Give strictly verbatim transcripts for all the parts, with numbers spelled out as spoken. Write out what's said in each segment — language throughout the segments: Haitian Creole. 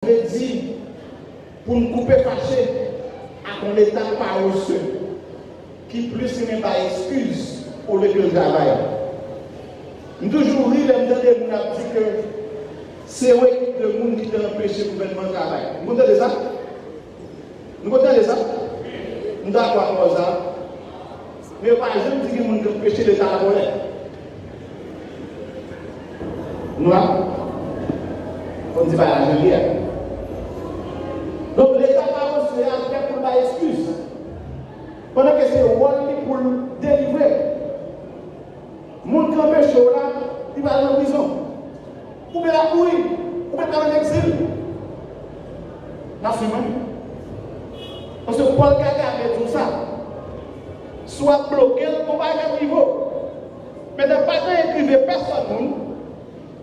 vle di pou n koupe fache ak yon Leta parese ki plis renmen bay eskiz olye ke l travay. M toujou ri lè m tande moun ap di ke se yon ekip de moun ki te anpeche gouvènman travay. Nou konn tande sa? Nou konn tande sa? M dakò ak pawòl sa a. Men yo pa janm di gen moun k anpeche Leta vòlè. Nou la? Fò n di bagay la jan l ye a. Donk, Leta parese a fè pou l bay eskiz. Pandan ke se wòl li pou l delivre. Moun ki anpeche w la, li pral nan prizon. Oubyen l ap mouri, oubyen l pral an egzil. N ap swiv mwen? Paske Pòl Kagame di w sa. Si w ap bloke l, gon bagay k ap rive w. Mentnan, pa gen anyen k rive pèsòn moun.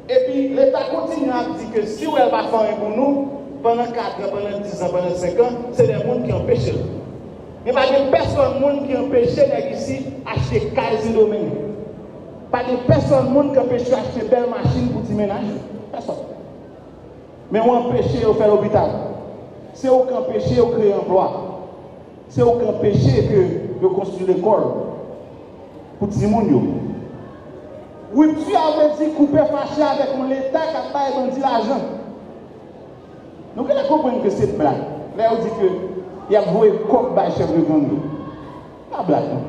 Epi Leta kontinye ap di ke si w wè l pa fè anyen pou nou, pandan kat an, pandan diz an, pandan senk an, se de moun ki anpeche l. Men pa gen pèsòn moun ki anpeche nèg isi achte kay Sendomeng. Pa gen pèsòn moun ki anpeche yo achte bèl machin pou ti mennaj yo. Pèsòn. Men ou anpeche yo fè lopital. Se ou k anpeche yo kreye anplwa. Se ou k anpeche ke yo konstwi lekòl pou timoun yo. Ripti a vle di koupe fache avèk yon Leta k ap bay bandi lajan. Nou genlè konprann ke se blag lè yo di ke y ap voye kòb bay chèf de gang yo. Pa blag, non.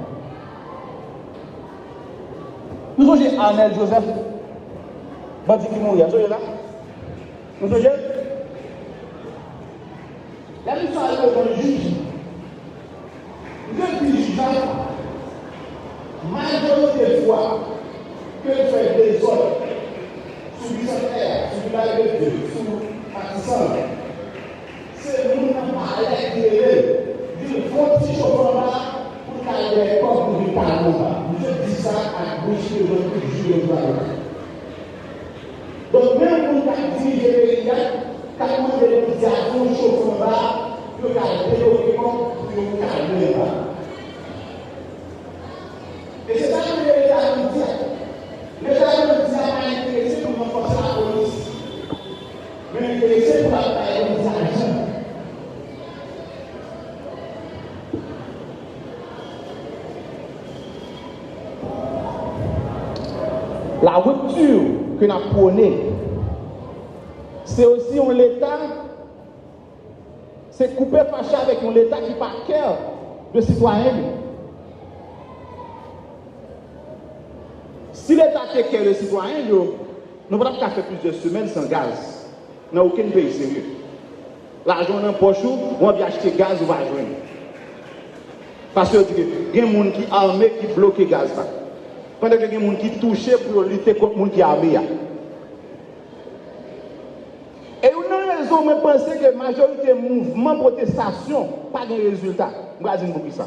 Nou sonje Arnel Joseph, bandi ki mouri a, sonje sa? Nou sonje? Lè misye al devan jij, misye di jij la, majorite fwa ke l fè dezòd sou Bisantnè a, sou Vilaj de Dye, sou Matisan, se moun nan palè ki rele l, di l fè yon ti chofe anba pou l ka al dèyè kòb pou vin pale anba. Misye di sa ak bouch li devan tout jij yo sou Donk, menm moun k ap dirije peyi a, k ap mande bandi a fè yon chofe anba, yo ka debloke kòb pou yo kalme anba. E se sa k rele Leta bandi a. Leta bandi a pa enterese pou ranfòse lapolis, men enterese pou l ap bay bandi lajan. La rupture ke n ap pwone, se osi yon Leta, se koupe fache avèk yon Leta ki pa care de sitwayen li. Si Leta te care de sitwayen yo, nou pa t ap ka fè plizyè semèn san gaz nan okenn peyi serye. Lajan w nan pòch ou, ou anvi achte gaz, ou pa jwenn. Paske yo di ke gen moun ki ame ki bloke gaz la. Pandan ke gen moun ki touche pou yo lite kont moun ki ame a. E youn nan rezon mwen panse ke majorite mouvman pwotestasyon pa gen rezilta. M pral di n poukisa.